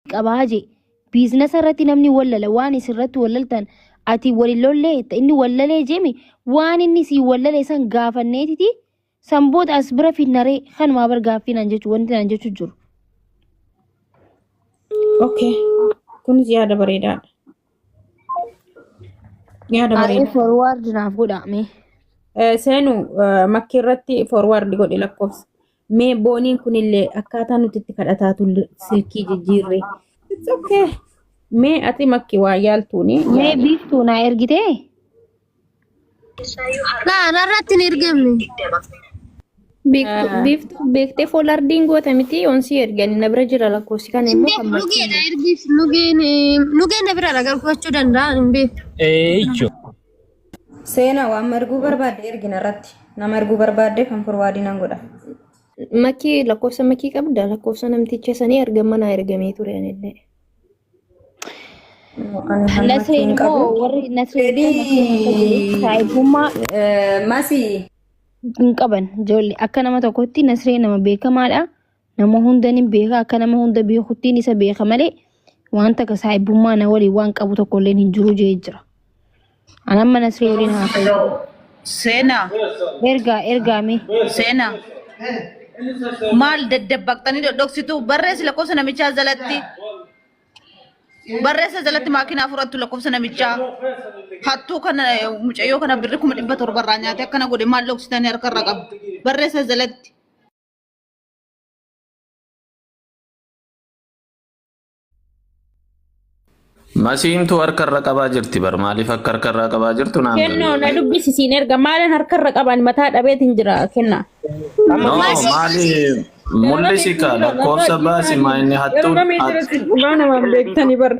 Qabaa jee. Biiznasa irratti namni wallala waan isin irratti wallaltan ati walin lollee jetta inni wallalee jeemi waan inni sii wallale san gaafanneetiti san booda as bira finnaree kanumaa bar gaaffii naan jechu wanti naan jechu jiru. Okay. Kunis yaada bareedaadha. Yaada Aee bareedaa. forward naaf godhaa mee. Seenu makkii irratti forward godhi lakkoofsa. Mee booniin kunillee akkaataa nuti itti kadhataa turre silkii jijjiirre. It's okay. Mee ati makki waa yaaltuuni Mee yaali. biiftuu naa ergitee? Laa narratti hin ergamne. Biiftuu beektee folardiin goota miti yoon si ergani na bira jira lakkoofsi kana immoo kan makkii Nugeedha ergiif nugeen nugeen na bira ragalfachuu danda'a hin beeku. Eeyyoo. Seenaa waan erguu barbaadde ergina irratti. Nama erguu barbaadde kan forwaadii nan godha. Makii lakkoofsa makii qabda lakkoofsa namticha sanii ergama naa ergamee ture anillee. Ani kan makii Nasreen hin immoo qabu. warri Nasreen immoo Nasreen akka jedhetti Fedhii saahibummaa masii hin qaban ijoollee akka nama tokkotti Nasreen nama beekamaadha. Nama hunda ni beeka akka nama hunda beekuttiin isa beeka malee waan takka saahibummaa na waliin waan qabu tokko illee hin jiru jee jira. An amma Nasree waliin haasa'u. Seenaa. Ergaa ergaa mee. Seenaa. Maal daddabbaqxanii dhodhoksitu barreessi lakkoofsa namichaa jalatti. Barreessa jalatti maakinaa fudhattu lakkoofsa namichaa. Hattuu kana mucayyoo kana birri 700,000 irraa nyaate akkana godhe maal dhoksitanii harkarra qabdu. Barreessa jalatti. Masiintu harka irra qabaa jirti bar maaliif akka harka irraa qabaa jirtu naan Kennoo galle. na dubbisi siin erga maalan harkarra qaban mataa dhabeetiin jira kenna. No maali mul'isi ka lakkoofsa baasi maa inni Yeroo hattuun kamii jira sin dhugaa namaan beektanii bar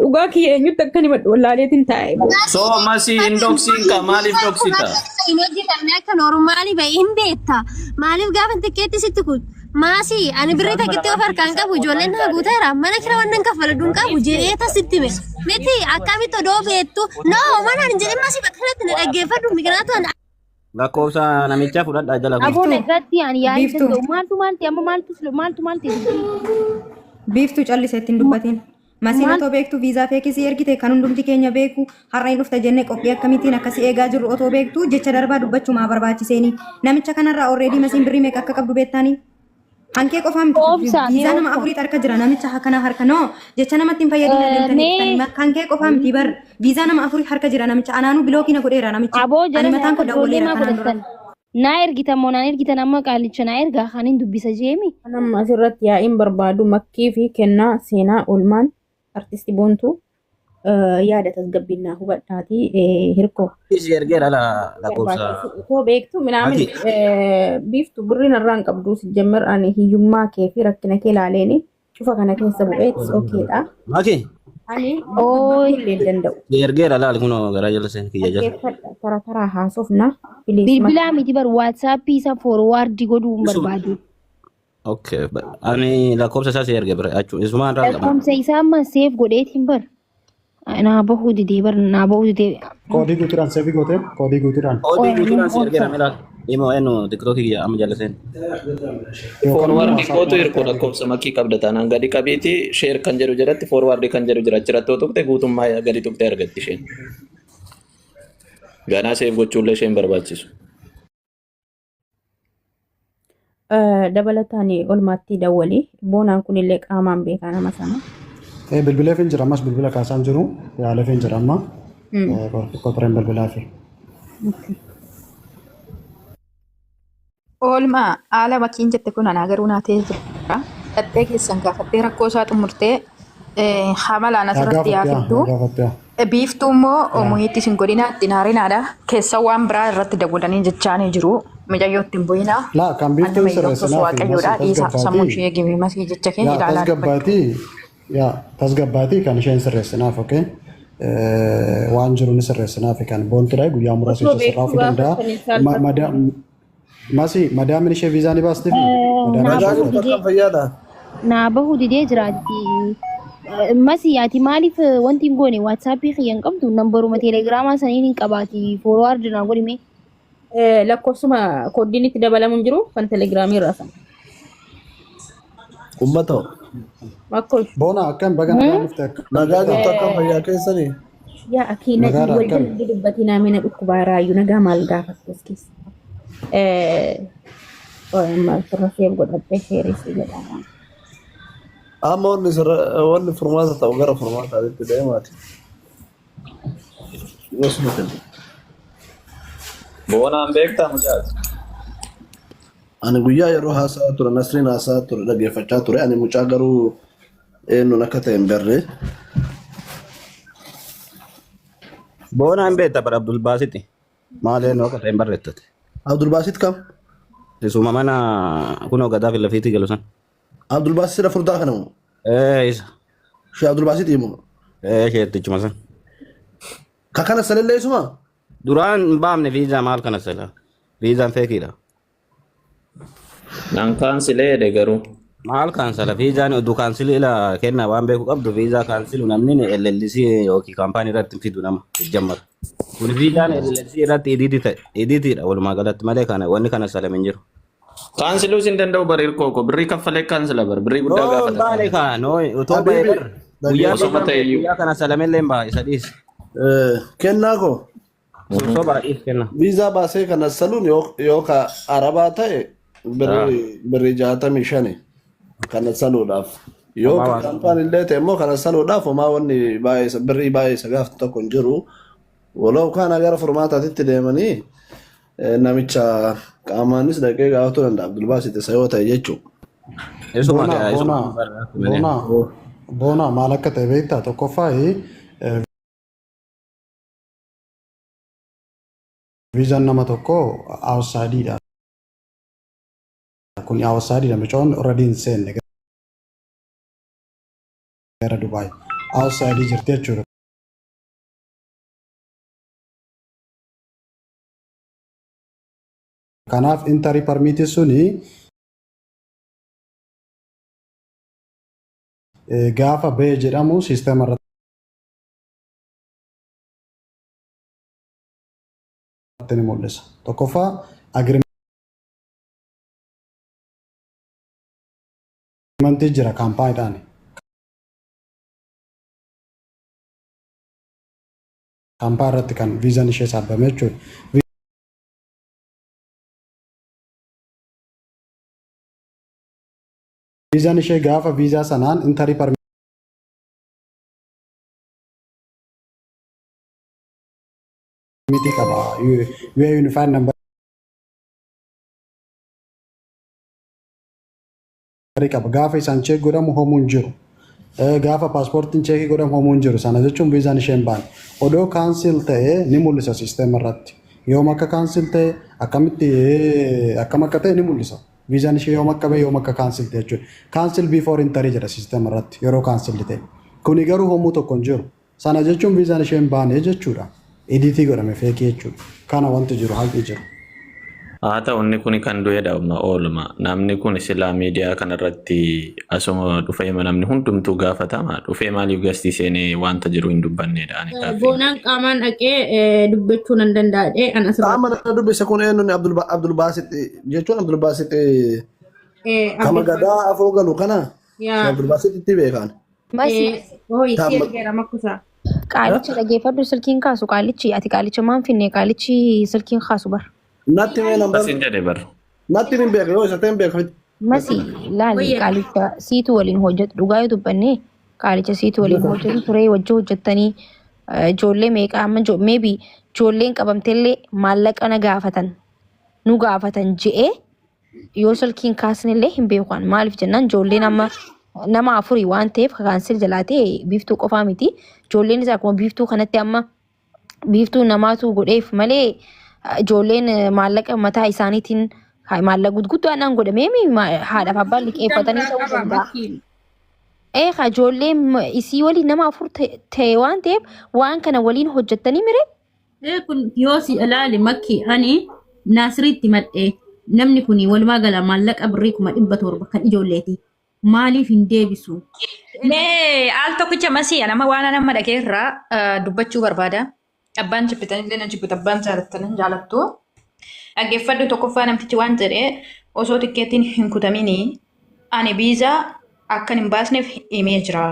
dhugaa kiyya eenyutti akka himadhu wallaaleetiin taa'e. So masii hin dhoksiin ka maaliif dhoksita? Hin hojjetamne akka normaalii ba'e hin beekta. Maaliif gaafa xiqqeetti sitti kun maasii ani birrii takkitti of harkaan qabu ijoolleen naa guuteera mana kira wannan kaffaladhu hin qabu jedhee tasitti hime. Miti akkamitti odoo beektu no mana hin jedhin maasii bakka kanatti na dhaggeeffadhu mikinaatu ani Lakkoofsa namichaa fudhadhaa jala kun. Aboo Biiftuu. naggaatti ani yaa'ii Biiftuu. danda'u maaltu maalti amma maaltu maaltu maalti dubbii Biiftuu callise ittiin dubbatiin. Masiin maal otoo beektu viizaa feekii si ergite kan hundumti keenya beeku har'a hin dhufta jennee qophii akkamitiin akkasii eegaa jirru otoo beektu jecha darbaa dubbachuu maa barbaachiseeni. Namicha kanarraa already masiin birrii meeqa akka qabdu beektaanii? Hankee qofaa miti obsaa mee viizaa nama obsaa afuriitu harka jira namicha kana harka noo jecha namatti hin fayyadina deemtanii mee dhuftanii hankee qofaa miti bar viizaa nama afurii harka jira namicha anaanuu bilookii na godheera namichi aboo ani jara mataan akka koo ijoollee dawwaleera maa kanaan dura. godhattan naa ergitan moo naan ergitan amma qaalicha naa ergaa kan hin dubbisa jeemi Kan amma asirratti yaa'iin barbaadu makkii fi kennaa seenaa oolmaan artisti Boontuu yaada tasgabbinnaa hubadhaatii hirkoo. Si ergeera la lakkoofsa. Barbaachisu otoo beektu minaamin Maki. biiftu birriin irraa hin qabdu si jemmer ani hiyyummaa kee fi rakkina kee ilaaleeni cufa kana keessa bu'ee it's okay dha. Maki. Ani ooy dubbachuu illee hin danda'u. Si ergeera laal kunoo garaa jala seen kiyya jala. Dhaggeeffadha tara taraa haasofna please bilbilaa miti bar waatsaappii isa forwaardi godhuu hin Isuma. barbaadu Okay. Ani lakkoofsa isaa si erge bira jechuudha. Isumaan irraa qaba. lakkoomsa isaa amma seef godheetiin bar naa bahuu didee bar naa bahuu didee Koodii guutuudhaan seefi gootee koodii guutuudhaan. Koodii qoy guutuudhaan si ergeera obsa mee laal. Dhimma eenyu tiktookii kiyya amma jala seen. Yookaan immoo Forward WhatsApp gootu irratti hirkoo ergi. lakkoofsa makii qabda taanaan gadi qabiiti share kan jedhu jalatti forward kan jedhu jira achirratti yoo tuqxe guutummaa gadi tuqxee argatti isheen. Ganaa seef gochuullee isheen barbaachisu. Dabalataan olmaatti dawwali. Boonaan kunillee qaamaan beekaa nama sana. Bilbileef hin jira ammas bilbila kaasaan jiru yaaleef hin jira amma qoxireen bilbilaafi. Oolmaa haala makiin jette kun anaa garuu naa ta'ee jira. Dhattee keessan gaafattee rakkoo isaa xumurtee hamalaan Yaa asirratti yaa gaafatte yaa fiddu. yaa gaafatte yaa. Biiftuu immoo Yaa. muhiitti isin godhinaa ittiin haarinaadha. Keessa waan biraa irratti dawwalanii jechaanii jiru. Mucayyoo ittiin bu'inaa. Laa kan Anni biiftuun mayyoo sirreessinaafi masii waaqayyoodha. Dhiisa sammuu tasgabbaatii ishee eegimi masii jecha kee yaa ilaalaa dubbadhu. tasgabbaatii yaa tasgabbaatii kan isheen sirreessinaaf okay waan jiru ni sirreessinaaf kan boontudha guyyaa muraasa Osoo ishee sirraafuu beektuu danda'a. gaafattanii saalfattu. Masi madaamin ishee viizaa ni baastifi? Naa Madaamin ishee bahuu fudhate. didee naa bahuu didee jiraatti. Masi ati maaliif wanti hin goone waatsaappii kiyya hin qabdu nambaruma teelegiraamaa saniin hin qabaati forward naa godhi mee. Lakkoofsuma kooddiin itti dabalamu hin jiru kan telegiraamii irraa sana. Uummatoo. Makkosh. Boona akkam baga nagaan dhufte akkam Nagaa jirta? jirtu akkam fayyaa keessanii? Yaa akii na Nagaadha wal akkam? jalatti dubbatinaa mina dhukkubaa raayyuu nagaa maal gaafattu as keessa. Maal turre seef godhadhee sheerii si jedhama. Amma wanni wanni furmaata ta'u gara furmaataatti deemaati. Gosuma kennu. Boonaan beektaa mucaati. Ani guyyaa yeroo haasaa ture Nasriin haasaa ture dhaggeeffachaa ture. Ani mucaa garuu eenyuun akka ta'e hin beekne. Boonaan beekta bara Abdul Baasiti. Maal eenyu akka ta'e hin barreettate. Abdulbaasit kam? Isuma mana kunoo gadaa fi lafiitti galu san. Abdulbaasit sida furdaa kana moo? Ee isa. Shee Abdulbaasit himu. Ee sheettichuma san. Ka kana sanillee isuma? Duraan hin baafne viizaa maal kana sila. Viizaan feekiidha. Nan kaansilee jedhe garuu. Maal kaansala viizaan oduu kaansilii ila kennaa waan beeku qabdu viizaa kaansilu namni LLC yookiin kaampaanii irratti hin fidu nama jammara. Kun viizaan LLC irratti idiiti ta'e idiitiidha walumaa galatti malee kana wanni kana salam hin jiru. Kaansiluus hin danda'u bar hirkoo koo birrii kaffalee kaansila bar birrii guddaa Noo hin gaafata baane kaansila. kaa noo otoo ba'e Habibi bar guyyaa Osoma viizaan ta'e ba'e iyyuu. guyyaa kana salamillee hin ba'a isa dhiisi. Kennaa koo Soba dhiis kenna. viizaa baasee kana saluun yoo ka arabaa ta'e birrii 65 kana saluudhaaf. Yoo Homaa ka waan kaampaan illee ta'e immoo kana saluudhaaf homaa wanni baay'ee birrii baay'ee isa gaafatu tokko hin jiru. Walau kana gara furmaataatitti deemanii namicha qaamaanis dhaqee gaafachuu danda'a Abdulbaasit isa yoo ta'e jechuudha. Isuma Boona isuma boona barreessu malee. boona boona maal akka ta'e beektaa tokkoffaa viizaan nama tokko outsideidha. Kun outsideidha mucoon already hin seenne gara Dubaay. Outside jirti jechuudha. Kanaaf entry permit suni gaafa ba'e jedhamu siistema irratti ni mul'isa. Tokkoffaa agreementii jira kaampaaniidhaan. Kaampaa irratti kan viizaan ishee saabbame jechuudha. Viizaan ishee gaafa viizaa sanaan entry permitii qaba. UAE Unified Number qaba. Gaafa isaan check godhamu homuu hin jiru. Gaafa paaspoortiin checkii godhamu homuu hin jiru. Sana jechuun viizaan ishee hin baane. Odoo cancel ta'ee ni mul'isa siisteema irratti. Yoom akka cancel ta'e akkamitti akkam akka ta'e ni mul'isa. Viizaan ishee yoom akka ba'e yoom akka cancel ta'e jechuudha. Cancel before entry jedha siisteema irratti yeroo cancel ta'e. Kuni garuu homuu tokko hin jiru. Sana jechuun viizaan ishee hin baane jechuudha. Editii godhame fakeii jechuudha. Kana wanti jiru haqni jiru. Haa ta'u inni kun kan du'edha oolma. Namni kun silaa miidiyaa kanarratti asuma dhufee namni hundumtuu gaafatama. Dhufee maaliif gastii seenee wanta jiru hin dubbannedha ani gaaffii. Boonaan qaamaan dhaqee dubbachuu nan danda'adhe an asirratti. Qaama na dubbise kun eenyuun Abdulbaasit jechuun Abdulbaasit kama gadaa afoo galu kana Yaa. Abdulbaasit itti beekan. Masi Hooyi si ergeera makkusaa. qaalicha dhageeffadhu silkiin kaasu qaalichi ati qaalicha maan finne qaalichi silkiin kaasu bar. Natti mee nambar Asin jedhe bar. natti hin beeka yoo isa ta'e hin beeka. Masi laali qaalicha siitu waliin hojjetu dhugaa yoo dubbanne qaalicha siitu waliin hojjetu ture wajji hojjettanii ijoollee meeqa amma maybe ijoolleen qabamtellee maallaqa na gaafatan nu gaafatan je'ee yoo silkiin kaasnellee hin beekan maaliif jennaan ijoolleen amma nama afurii waan ta'eef cancel jalaa ta'e biiftuu qofaa miti ijoolleen isaa akkuma biiftuu kanatti amma biiftuu namaatu godheef malee ijoolleen maallaqa mataa isaaniitiin maallaqa gurguddaadhaan godhamee haadhaaf abbaan liqeeffatanii ta'uu danda'a. Eegaa ijoolleen isii waliin nama afur ta'e waan ta'eef waan kana waliin hojjettanii mire Kun yoo si ilaali makki ani Naasiriitti madhee namni kun walumaa gala maallaqa birrii 700,000 kan ijoolleeti. Maaliif hin deebisu? Mee al tokkicha masii nama waan nama dhageerraa dubbachuu barbaada. Abbaan jibbitanillee na jibbitu, abbaan jaalattan jaalattu. Dhaggeeffadhu tokkoffaa namtichi waan jedhee osoo tikkeettiin hin kutaminii ani viizaa Akkan hin baasneef himee jira.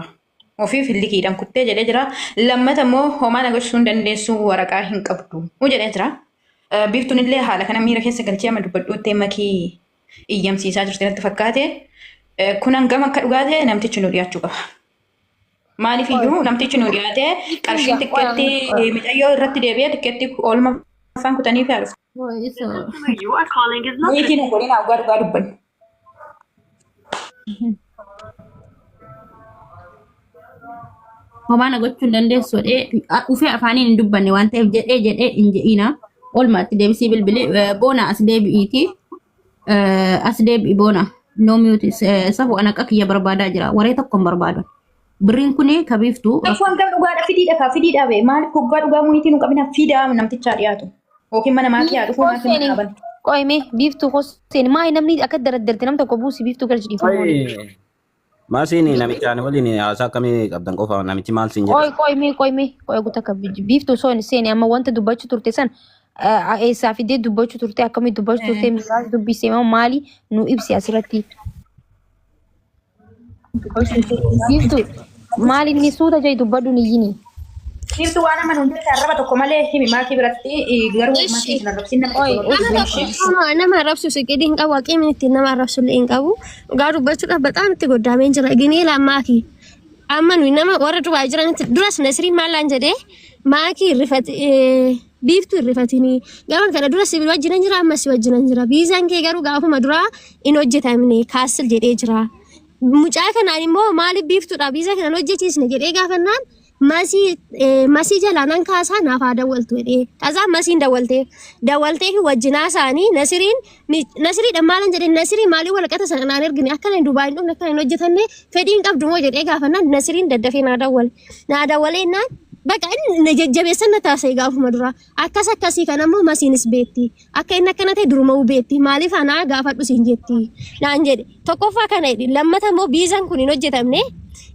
Ofiif liqiidhaan kuttee jedhee jira. Lammata immoo homaa na gochuu hin dandeessu waraqaa hin qabdu jedhee jira. Biiftuun illee haala kana miira keessa galchee amma dubbadhuuttee makii iyyamsiisaa jirti natti fakkaate. Kun hangam akka dhugaa ta'e namtichi nu dhiyaachuu qaba. Maaliif iyyuu namtichi nu dhiyaate qarshiin tikkeetti micayyoo irratti deebi'ee tikkeetti oolma afaan kutanii fi haadha. Wayitiin hin godhin hawwaa dhugaa dubbannu. Homaa na gochuu hin dandeessu jedhee dhufee afaaniin hin dubbanne waan ta'eef jedhee jedhee hin jedhiina. Oolmaatti deebisii bilbili boona as deebi'iiti. As deebi'i boona. No mute safu an akka kiyya barbaadaa jira. Waree tokko hin barbaadu. Birriin kun kabiiftu. Safu hangam dhugaadha fidiidha kaa fidiidha bee maaliif hoggaa dhugaa muyitii nu qabina fidaa namtichaa dhiyaatu. Yookiin mana maatii haa dhufu maatii mana qaban. Qoy mee biiftuu hosseen maali namni akka daraddarte nam tokko buusi biiftuu galchi dhiifama waliin. Maasiin namichaan waliin haasaa akkamii qabdan qofa namichi maal siin Qoy jedhe? qoy mee qoy mee qoy guuta akka biiftuu osoo hin seene amma wanta dubbachuu turte san eessaa fidee dubbachuu turte akkamii dubbachuu turte miraas dubbisee moo maali nu ibsi asirratti. Biiftuu maali inni suuta jedhi dubbadhu ni yini. Biiftuu waan amma nuun jette arraba tokko malee himi maakii biratti garuu maakii hin arrabsin nama Qoy tokko Nama arrabsin. tokko nama arrabsu siqidii hin qabu haqiimni ittiin nama arrabsu illee hin qabu. Dhugaa dubbachuudhaaf bataam itti goddaameen jira. Ginee lammaaki. Amma nuyi nama warra Dubaay jiranitti duras Nasriin maallaan jedhee maakii irrifati biiftuu irrifatinii. Gaafa kana dura si wajjinan jira amma si wajjinan jira. Viizaan kee garuu gaafuma duraa hin hojjetamne kaasil jedhee jira. Mucaa kanaan immoo maaliif biiftuudha viizaa kana hin hojjechiisne jedhee gaafannaan Masii masii jalaa nan kaasaa naaf haa dawwaltu jedhee. Kazaa masiin dawwaltee dawwaltee fi wajjinaa isaanii Nasiriin Nasiriidha maalan jedhee Nasirii maalii walaqata sana naan ergine akka inni Dubaay hin dhufne akka hin hojjetanne fedhii hin qabdu moo jedhee gaafannaan Nasiriin daddafee naa dawwale. Naa dawwalee naan bakka inni na jajjabeessan na taasise gaafuma duraa. Akkas akkasii kana immoo masiinis beekti. Akka inni akkana ta'e duruma'uu beekti. Maaliif anaa gaafadhu siin jetti naan jedhe. Tokkoffaa kana jedhi. Lammata immoo viizaan kun hin hojjetamne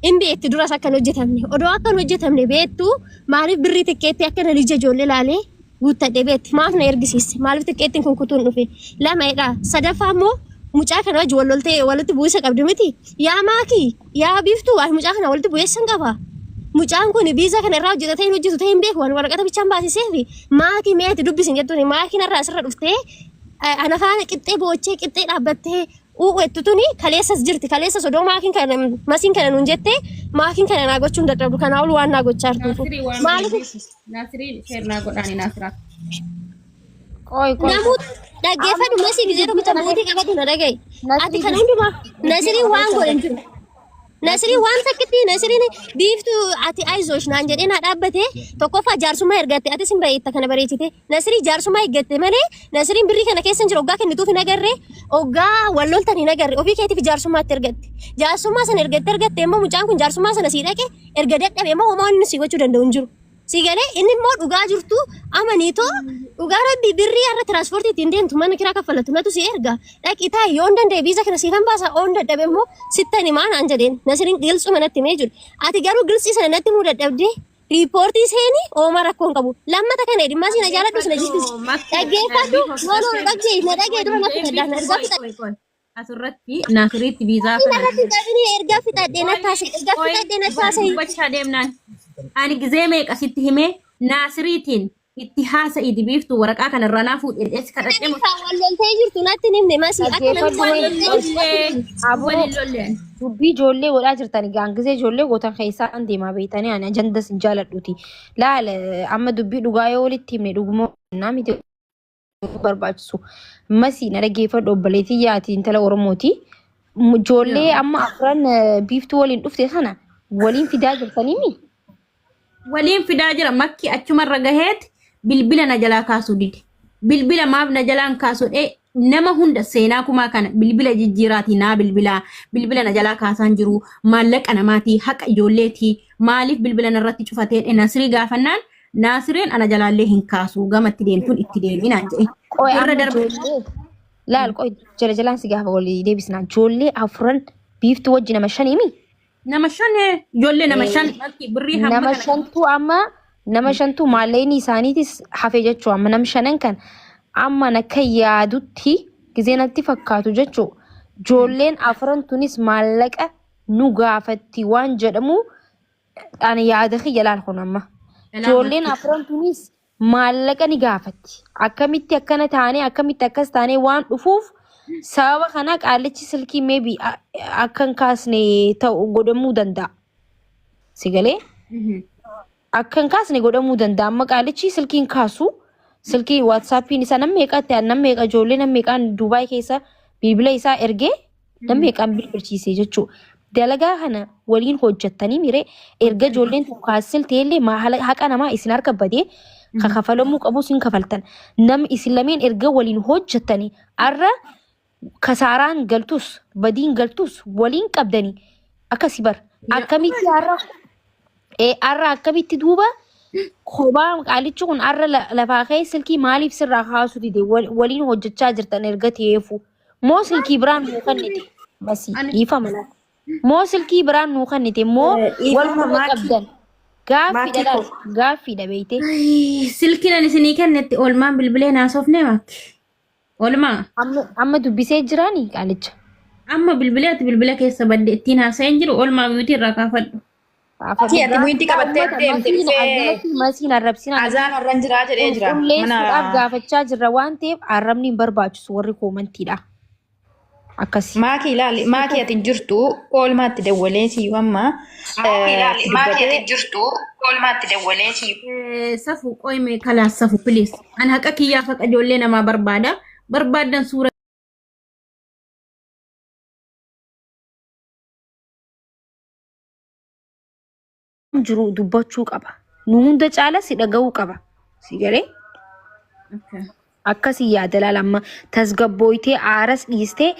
hin beekti duras akka hin hojjetamne. Odoo akka hin hojjetamne beektu maaliif birrii tikkeetti akka na ija ijoollee laalee guuttadhe beekti. Maaf na ergisiiste? Maaliif tikkeettiin kun kutuun dhufe? Lama jedha. Sadaffaa immoo mucaa kana wajji wal loltee walitti bu'isa qabdi miti. Yaa maakii yaa biiftuu ani mucaa kana walitti bu'eessan qaba. Mucaan kun viizaa kana irraa hojjetatee hin hojjetu ta'e hin beeku. Ani waraqata bichaan baasiseefi maakii mee ati dubbisin jettuuni maakiin irraa asirra dhuftee ana faana qixxee boochee qixxee dhaabbattee u'uettu tuni kaleessas jirti. Kaleessas odoo maakiin kana masiin kana nuun jettee maakiin kana naa gochuun dadhabdu kanaa ol waan naa gochaa jirtuufu. Naasirii waan Maaliif Naasirii sheernaa godhaani Naasiraa. Qoy qoy. Namoota dhaggeeffadhu masii gizee tokkicha mootii qabatu na dhaga'i. Ati kana hundumaa Nasiriin waan godhe hin jiru. Nasiriin waan takkitti Nasiriin biiftuu ati ayizoosh naan jedhee naa dhaabbate tokkoffaa jaarsummaa ergatte atis hin bareetta kana bareechite Nasirii jaarsummaa eeggatte malee Nasiriin birrii kana keessa hin jiru oggaa kennituuf hin agarre oggaa wal loltan hin agarre ofii keetiif jaarsummaatti ergatte jaarsummaa sana ergatte ergatte immoo mucaan kun jaarsummaa sana sii dhaqe erga dadhabe immoo homaa inni sii gochuu danda'u hin jiru. Si galee inni immoo dhugaa jirtu amaniitoo dhugaa rabbii birrii har'a tiraanspoortii ittiin deemtu mana kiraa kaffalatu natu si erga dhaqi taa'i yoon danda'e viiza kana siifan baasa oon dadhabe immoo sittan himaa naan jedheen Nasiriin giltsuma natti himee jiru. Ati garuu giltsii sana natti himuu dadhabdee riippoortii seeni oomaa rakkoo hin qabu. Lammata kana jedhi masii na jaaladhu na jibbisi. Dhaggeeffadhu no no na dhaggeessi na dhagee dura natti fedha na ergaa fixadhe. Asirratti Naasiriitti viizaa Inni kana irratti hin qabini ergaa fixadhe natti haasa'e ergaa Qoy, fixadhe natti haasa'e. dubbachaa deemnaan ani gizee meeqa sitti himee Naasiriitiin itti haasa'i dibiiftu waraqaa kana irraa naa fuudhi jedhee si kadhadhee Kan wal loltee jirtu natti hin himne masii akka Dhaggeeffadhu namicha wal wayii. loltee jirtu natti hin himne. Aboo waliin lolleen. dubbii ijoollee godhaa jirtan gaangisee ijoollee gootan keessaan deemaa beektanii ani ajandas hin jaaladhuuti. Laala amma dubbii dhugaa yoo walitti himne dhuguma naa miti barbaachisu. Masii na dhaggeeffadhu obboleettii yaati intala Oromooti. Ijoollee amma afran biiftuu waliin dhufte sana waliin fidaa jirtaniimi? Waliin fidaa jira makki achumarra gaheet bilbila na jalaa kaasuu dide. Bilbila maaf na jalaan kaasuu dhee nama hunda seenaa kumaa kana bilbila jijjiiraatii naa bilbilaa bilbila na jalaa kaasaan jiru maallaqa namaatii haqa ijoolleetii maaliif bilbila narratti cufatee dhe Nasrii gaafannaan Naasireen ana jalaallee hin kaasu gamatti deemtuun itti deemi naan jedhe. Qoy Irra amma darbe ijoollee laal qoy jala jalaan si gaafa walii deebisnaa ijoollee afran biiftuu wajji nama shaniimi? Nama shan ijoollee nama shan bakki birrii hamma Nama kana shantu amma nama shantu maallaqni isaaniitis hafe jechuu amma nam shanan kan amma akka yaadutti gizee natti fakkaatu jechuu ijoolleen afran tunis maallaqa nu gaafatti waan jedhamu ani yaada kiyya laal kun amma. Ilaa Ijoolleen makki. afran tunis maallaqa ni gaafatti. Akkamitti akkana taanee akkamitti akkas taanee waan dhufuuf sababa kana qaallichi silkii maybe akka hin kaasne ta'u godhamuu danda'a. Si galee? Akka hin kaasne godhamuu danda'a. Amma qaalichi silkii hin kaasu. Silkii waatsaappiin isaa nam meeqatti nam meeqa ijoollee nam meeqaan Dubaay keessa bilbila isaa ergee nam meeqaan bilbilchiise jechuudha. Dalagaa kana waliin hojjettanii miree erga ijoolleen tun kaasil ta'ellee haqa namaa isin harka badee ka kafalamuu qabu isin kafaltan. Nam isin lameen erga waliin hojjettanii arra kasaaraan galtus badiin galtus waliin qabdanii akkasi bar akkamitti har'a har'a akkamitti duuba kophaa qaalichi kun har'a lafaa ka'ee silkii maaliif sirraa kaasuu dide waliin hojjechaa jirtan erga ta'eefu moo silkii biraan nuu kennite masii dhiifama laata moo silkii biraan nuu kennite moo wal Dhiifama quba maakii qabdan gaaffiidha maakii laal koo. gaaffiidha beeyte. Silkiin ani isinii kennetti oolmaan bilbilee naasofne makki. Oolmaa. Amma dubbisee jiraani qaalicha. Amma bilbilee ati bilbila keessa badde ittiin haasa'een jiru oolmaa miyuutii irraa kaafadhu. Ati ati muyinti qabattee Uummata deemte masiin dhufee asirratti masiin arrabsinaa azaan irra jiraa jedhee jira. Mana qulqulleessuudhaaf gaafachaa jirra waan ta'eef arrabni hin barbaachisu warri koomantiidha. Akkasi. Maakii ilaali maakii ati hin jirtu oolmaatti dawwalee siyyuu amma dubbatee Safu qoyme kalaas safu please. Ani haqa kiyyaaf haqa ijoollee namaa barbaada. Barbaaddan suura jiru dubbachuu qaba. Nu hunda caala si dhaga'uu qaba. Si galee? Akkasii yaada laala amma tasgabbooytee aaras dhiistee